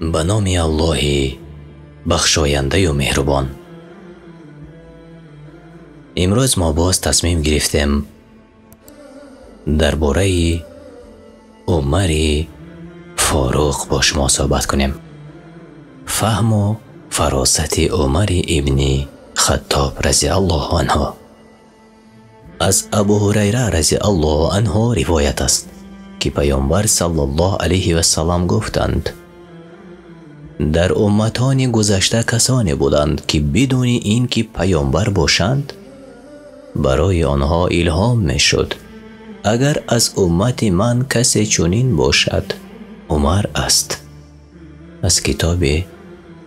Ба номи Аллоҳи бахшояндаю меҳрубон. Имрӯз мо боз тасмим гирифтем дар бораи Умари Форуқ бо шумо суҳбат кунем. Фаҳму фаросати Умари ибни Хаттоб разиаллоҳу анҳу. Аз Абу Ҳурайра разиаллоҳу анҳу ривоят аст, ки Паёмбар саллаллоҳу алайҳи вассалам гуфтанд: дар умматони гузашта касоне буданд, ки бидуни ин ки паёмбар бошанд, барои онҳо илҳом мешуд. Агар аз уммати ман касе чунин бошад, Умар аст. Аз китоби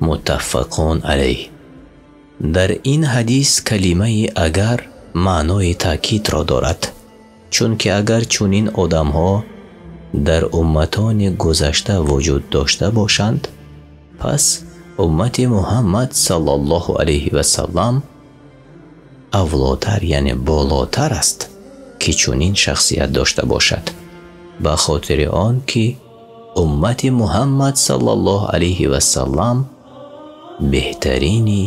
Муттафақун алайҳ. Дар ин ҳадис калимаи агар маънои таъкидро дорад, чунки агар чунин одамҳо дар умматони гузашта вуҷуд дошта бошанд, пас уммати Муҳаммад саллаллоҳу алайҳи вассалам авлотар, яъне болотар аст, ки чунин шахсият дошта бошад, ба хотири он ки уммати Муҳаммад саллаллоҳу алайҳи вассалам беҳтарини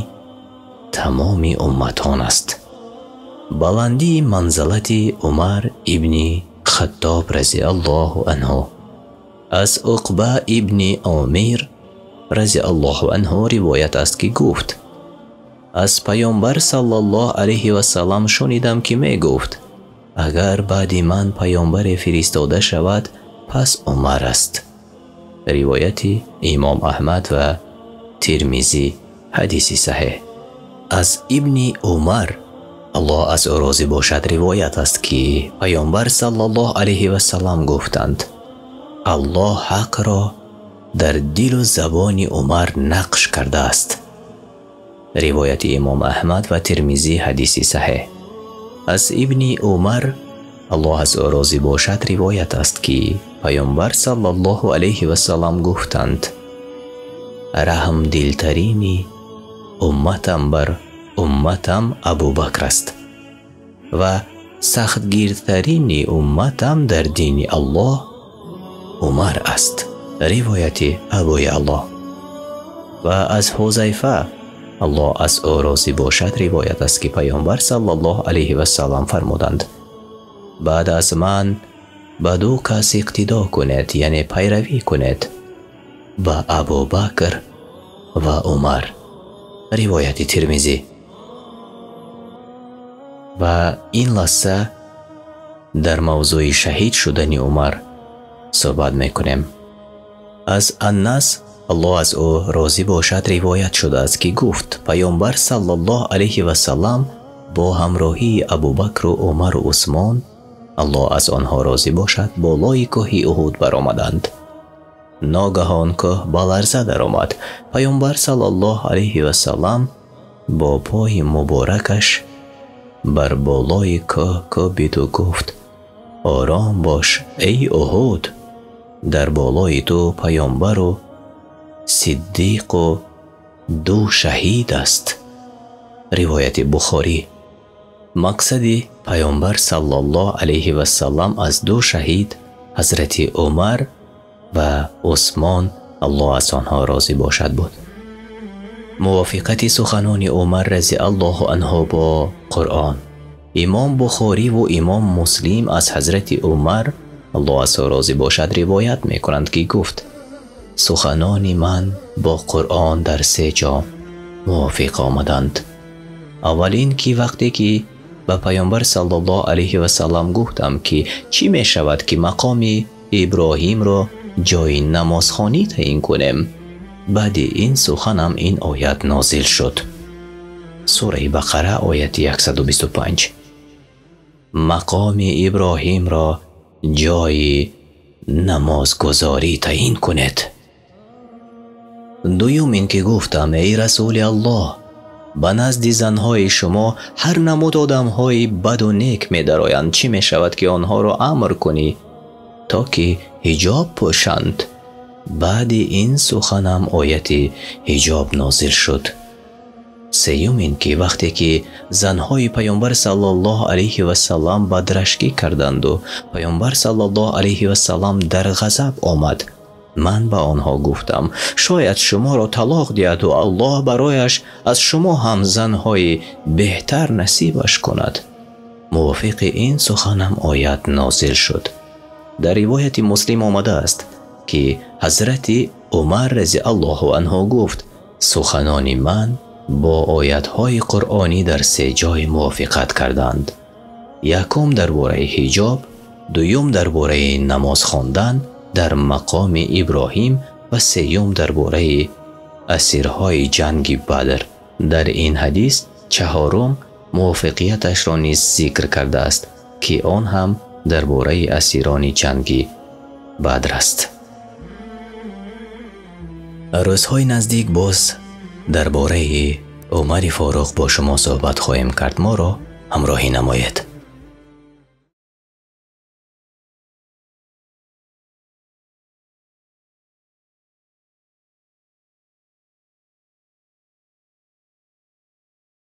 тамоми умматон аст. Баландии манзалати Умар ибни Хаттоб разиаллоҳу анҳу. Аз Уқба ибни Омир разиаллоҳу анҳу ривоят аст, ки гуфт: аз Паёмбар саллаллоҳу алайҳи вассалам шунидам, ки мегуфт: агар баъди ман паёмбаре фиристода шавад, пас Умар аст. Ривояти Имом Аҳмад ва Тирмизӣ, ҳадиси саҳеҳ. Аз Ибни Умар, Аллоҳ аз ӯ розӣ бошад, ривоят аст, ки Паёмбар саллаллоҳу алайҳи вассалам гуфтанд: Аллоҳ ҳақро дар дилу забони Умар нақш кардааст. Ривояти Имом Аҳмад ва Тирмизӣ, ҳадиси саҳеҳ. Аз Ибни Умар, Аллоҳ аз ӯ розӣ бошад, ривоят аст, ки Паёмбар саллаллоҳу алайҳи вассалам гуфтанд: раҳмдилтарини умматам бар умматам Абубакр аст ва сахтгиртарини умматам дар дини Аллоҳ Умар аст. Ривояти Абуи Аллоҳ. Ва аз Ҳузайфа, Аллоҳ аз ӯ розӣ бошад, ривоят аст, ки Паёмбар саллаллоҳу алайҳи вассалам фармуданд: баъд аз ман ба ду кас иқтидо кунед, яъне пайравӣ кунед, ба Абубакр ва Умар. Ривояти Тирмизӣ. Ва ин лаҳза дар мавзӯи шаҳид шудани Умар суҳбат мекунем. Аз Аннас, Аллоҳ аз ӯ розӣ бошад, ривоят шудааст, ки гуфт: Паёмбар саллаллоҳу алайҳи вассалам бо ҳамроҳии Абубакру Умару Усмон, Аллоҳ аз онҳо розӣ бошад, болои кӯҳи Уҳуд баромаданд. Ногаҳон кӯҳ ба ларза даромад. Паёмбар саллаллоҳу алайҳи вассалам бо пои муборакаш бар болои кӯҳ кӯбиду гуфт: ором бош, эй Уҳуд, дар болои ту паёмбару сиддиқу ду шаҳид аст. Ривояти Бухорӣ. Мақсади Паёмбар саллаллоҳу алайҳи вассалам аз ду шаҳид ҳазрати Умар ва Усмон, Аллоҳ аз онҳо розӣ бошад, буд. Мувофиқати суханони Умар разиаллоҳу анҳу бо Қуръон. Имом Бухориву Имом Муслим аз ҳазрати Умар, Аллоҳ аз ӯ розӣ бошад, ривоят мекунанд, ки гуфт: суханони ман бо Қуръон дар се ҷо мувофиқ омаданд. Аввалин ки вақте ки ба Паёмбар саллаллоҳу алайҳи вассалам гуфтам, ки чӣ мешавад, ки мақоми Иброҳимро ҷои намозхонӣ таъин кунем, баъди ин суханам ин оят нозил шуд. Сураи Бақара, ояти 125. Мақоми Иброҳимро ҷои намозгузорӣ таъин кунед. Дуюм ин ки гуфтам: эй Расули Аллоҳ, ба назди занҳои шумо ҳар намуд одамҳои баду нек медароянд, чӣ мешавад, ки онҳоро амр кунӣ, то ки ҳиҷоб пӯшанд? Баъди ин суханам ояти ҳиҷоб нозил шуд. Сеюм ин ки вақте ки занҳои Паёмбар саллаллоҳу алайҳи вассалам бадрашкӣ карданду Паёмбар саллаллоҳу алайҳи вассалам дар ғазаб омад, Ман ба онҳо гуфтам: шояд шуморо талоқ диҳад ва Аллоҳ барояш аз шумо ҳам занҳои беҳтар насибаш кунад. Мувофиқи ин суханам оят нозил шуд. Дар ривояти Муслим омадааст, ки ҳазрати Умар разияллоҳу анҳу гуфт: суханони ман бо оятҳои қуръонӣ дар се ҷой мувофиқат карданд. Якум дар бораи ҳиҷоб, дуюм дар бораи намоз хондан дар мақоми Иброҳим ва сеюм дар бораи асирҳои ҷанги Бадр. Дар ин ҳадис чаҳорум мувофиқияташро низ зикр кардааст, ки он ҳам дар бораи асирони ҷанги Бадр аст. Рӯзҳои наздик боз дар бораи Умари Форуқ бо шумо суҳбат хоҳем кард. Моро ҳамроҳӣ намоед.